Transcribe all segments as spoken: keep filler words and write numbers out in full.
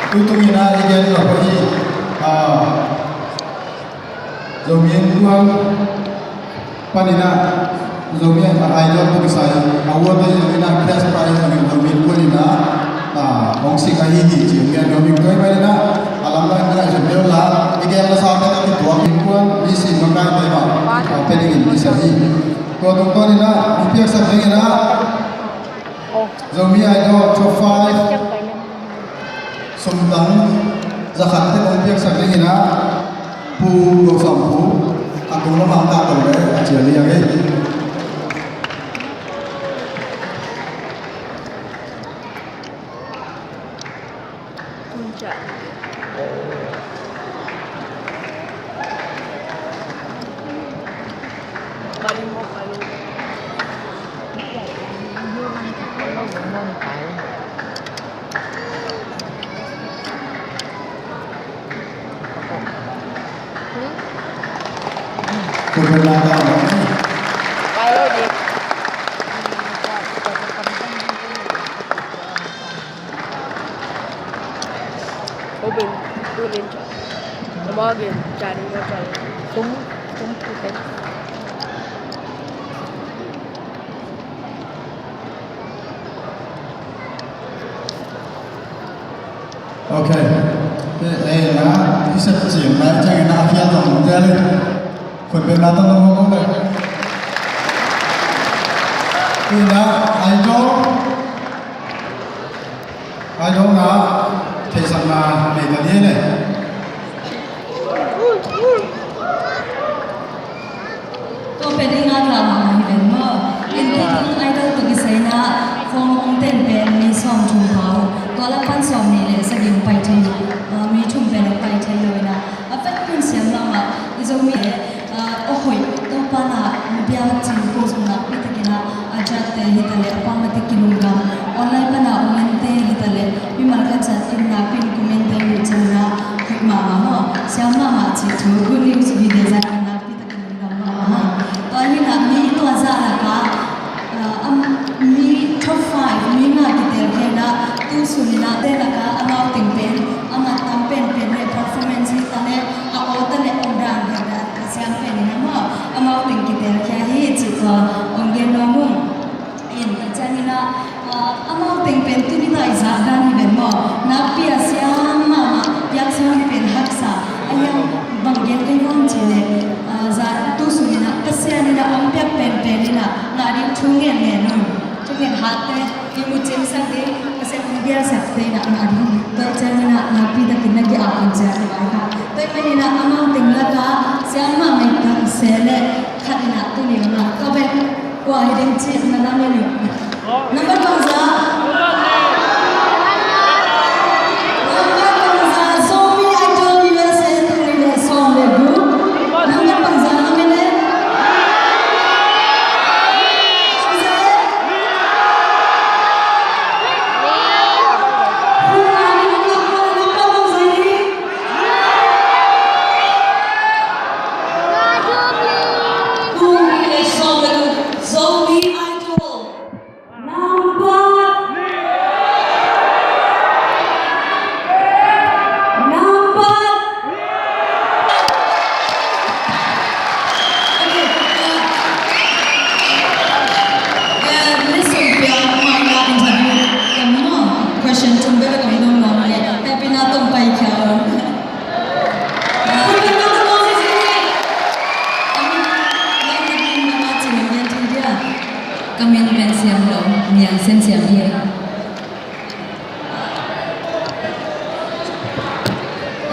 Tutung in ah i gen lo hi. Ah, Zomi Innkuan panin ah Zomi Idol tawh kisai award ahi zongin ah, cash prize zongin Zomi Innkuan in ah, ah, hong sik ahi hi ci-in gen nuam ing. Tua ahih manin ah a lamdang in ka ngaihsut deuh la, i gen masa pen a kituak, innkuan mi si makaite mah, ah, pe dingin kisai hi. Tua tungtawn in ah i piaksak dingin ah Zomi Idol Top five sumdang za khat teng hong piaksak dingin ah Pu Go Sam Pu, a tung lam ah ta to le a cial liang ei. Ok. Te, eh, na, i sep cing na, ciangin na, a khial zong om zel in. Khut beng na tawh na mawk om le. Ina, Idol. Idol na, theihsakna nei ta ding le. Tua pen i ngak lam a hi ven maw. Innkuan Idol tawh kisai in ah form hong ten pen mi sawm thum pau. Tua lak pan sawm nih le sagih hong pai thei, ah, mi thum pen hong pai thei lo in ah. A vet hun siam mahmah, i Zomi, ah, a hoih, Topa na, bia cin ko zong nakpi takin ah, a jate hi ta le, a pamate kilunggam, online pan a hong ente hi ta le, mimal khat zat in nakpi in comment te hi ciangin ah, hoih mahmah maw, siam mahmah cih thu, good news video zat in nakpi takin Tua hi in ah mi tua zah lakah, ah, am, mi top five, mi nga kitel khia in ah, tu sun in ah te lakah amau teng pen a mat tam penpen le performance hi ta le, a aw ta le, om dan hi ta, a siam pen in ah maw, amau teng kitel khia hi cih tua hong gen nuam ung. In, tua ciangin ah, ah, amau teng pen tuni ta i zak dan hi ven maw. Nakpi a siam mahmah, piak siam pen haksa. A hiang bang gen kei vo cih leh, ah, za tu sun in ah, Pasian in ah hong piak penpen in ah, ngah ding thu ngen ngen un. Thu ngen hat te, i mu cingsak ding, Pasian hong bialsak te in ah ngah ding. Tua ciangin ah, nakpi takin na ki-ap un ciang i vai kha. Tua ahih manin ah, amau teng lakah, siam mahmah i kang se leh, khat in ah tuni in ah, ka vet Kua hi ding cih na dang in uh. Number bangzah. Number bangzah, Zomi Idol U S A tul nih le sawm le guk. Number bangzah, number le. Bangzah. Hun a min number bangzah hi. Tul nih le sawm le guk, Zomi Idol. Number. Number. Okay, uh, uh, listen, we are, my, uh, interview. Come on. Question thum bek a ka hong dong nuam a, happy na tawm pai khia. Ka min pen Siam Lo, Niang Sen Siam hi.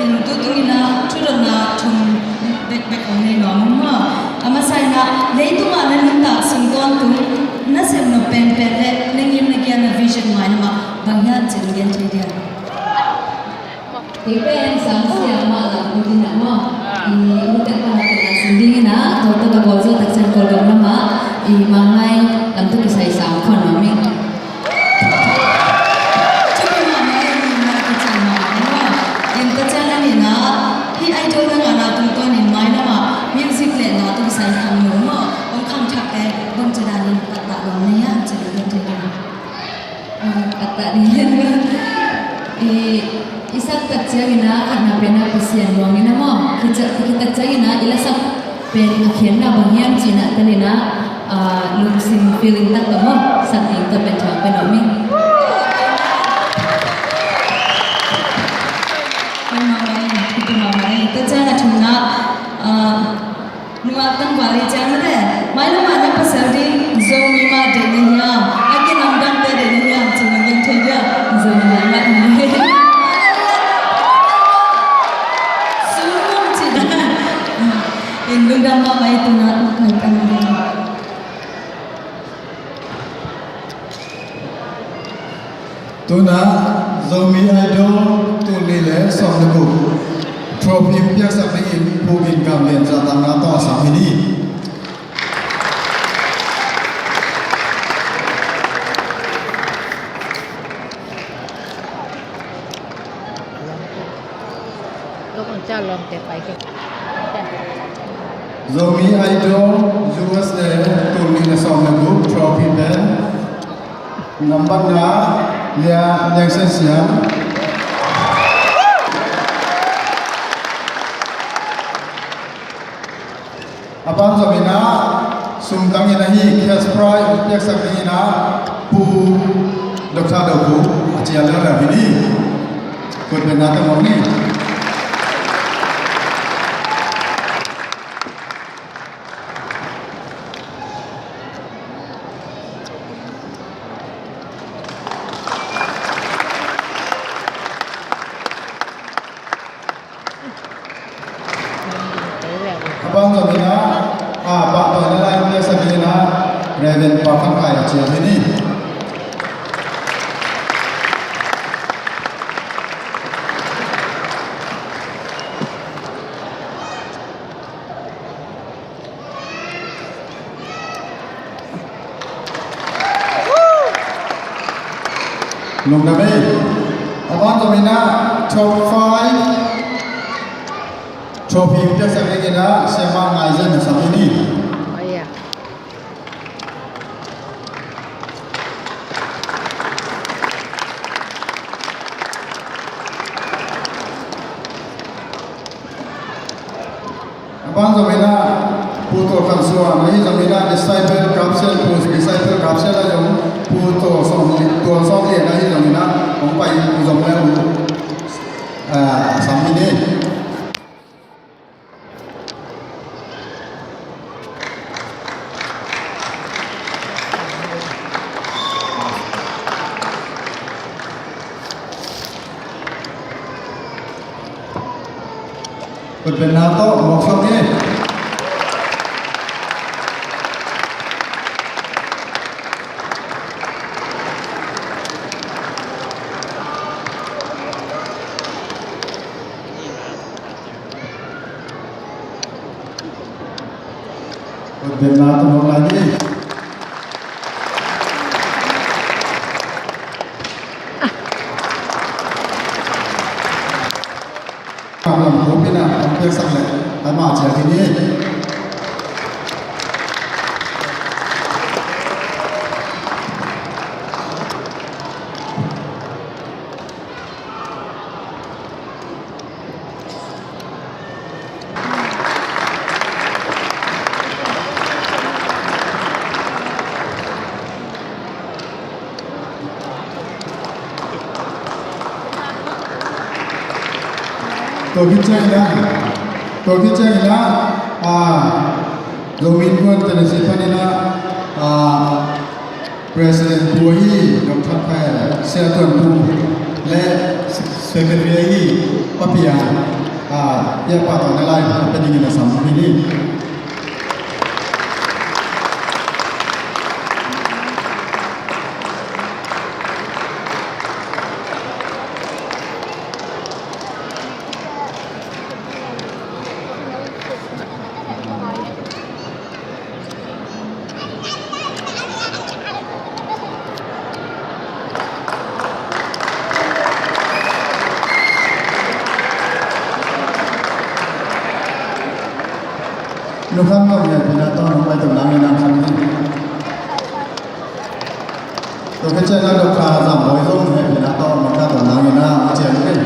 In tutung in ah, thudotna thum bekbek hong nei nuam ung maw. A masa in ah, leitung ah na nuntak sung tawntung, na sep nop penpen le, na ngim na gian na vision mailam ah, bang hiam cih gen thei diam? Kei pen sang siam mah lam ut in ah maw. I ut tak pan a pen a sing ding in ah, tua tawh ka gualzo tak ciang Kawlgam lam ah, i Manglai lam tawh kisai sang khawm nuam ing. Thupi mahmah e, i na kician mahmah maw. In tua ciang a ni in ah, hih Idol na ngahna tungtawn in mailam ah, music le na tawh kisai khang lo maw. Hong khang thak te, bangci dan in pattah nuam na hiam cih in gen thei diam? Pattah ding hiam? I, I sak tak ciangin ah, khatna pen ah Pasian muang in ah maw, khit ciang, khit tak ciangin ah i lasak pen a khiatna bang hiam cih na tel in ah, ah, lungsim feeling tak tawh maw, sak ding tawh pen thuak pen om ing. Tua ciang a thumna, ah, nungak tangval hi ciang mate, mailam ah na pasal ding Zomi mah deih na hiam, a kinamdangte deih na hiam, ci na gen thei dia. Zomi mah hi. Sumum ci na. In lungdam mahmah i tuna, kai kai. Tuna Zomi Idol tul nih le sawm le guk trophy piaksak dingin Pu Gin Kam Lian zahtakna tawh a sam hi ni. Zomi Idol U S A tul nih le sawm le guk trophy pen nambat nga, Lia Liang Sian Siam. A ban zom in ah, sum tang in ah hi, cash prize piaksak ding in ah, Pu Doctor Do Pu a cial leuleu hi ni. Kut beng na tang om ni. A ban zom in ah, a, pahtawina lai piaksak ding in ah, Reverend Pau Khan Khai a cial hi ni. Lungdam ei. A ban zom in ah top five trophy piaksak ding in ah Siamah Ngai Zen a sam hi ni. A ban zom in ah Pu Tual Khan Suan, ahi zong in ah Disciple Kapsian, Pu Disciple Kapsian, ahi zong Pu Tual Sawm, Tual Sawm Lian, ahi zong in ah hong pai zong le uh, ah, sam hi ni. Kutbenna tawh mawk sawm ni. Kutbenna tawh mawk lai ni. Lam khupin ah hong piaksak leh, ama cial hi ni. Tua khit ciangin ah, tua khit ciangin ah, ah, Zomi Innkuan Tennessee panin ah, ah, President pu ahi Doctor Khael, Sia Tuan Pu le Secretary ahi Pa Pian, ah, i a pahtawina lai pia dingin a sam hi ni. Nukham kam ya pina tawh nong pai tum nang in nang kham in. Tua khit ciang a Doctor Zam Bawi zong hehpihna tawh mangkhat tawh nang in a, a cian kei.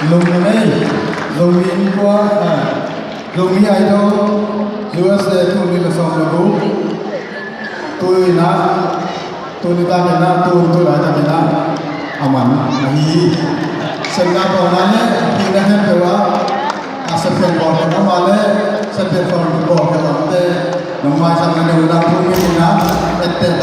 Lungdam ei, Zomi Innkuan, ah, Zomi Idol, U S A tul nih le sawm le guk. Tu in ah, tuni takin ah, tu, tu laitakin ah, a man ahi hi. Sepna bawlna le hihna khempeuh ah, a sepkhiat bawlkhiat amah le sepkhiat bawlkhiat lamte, nong maisak nading un ah thu ngen in ah, etteh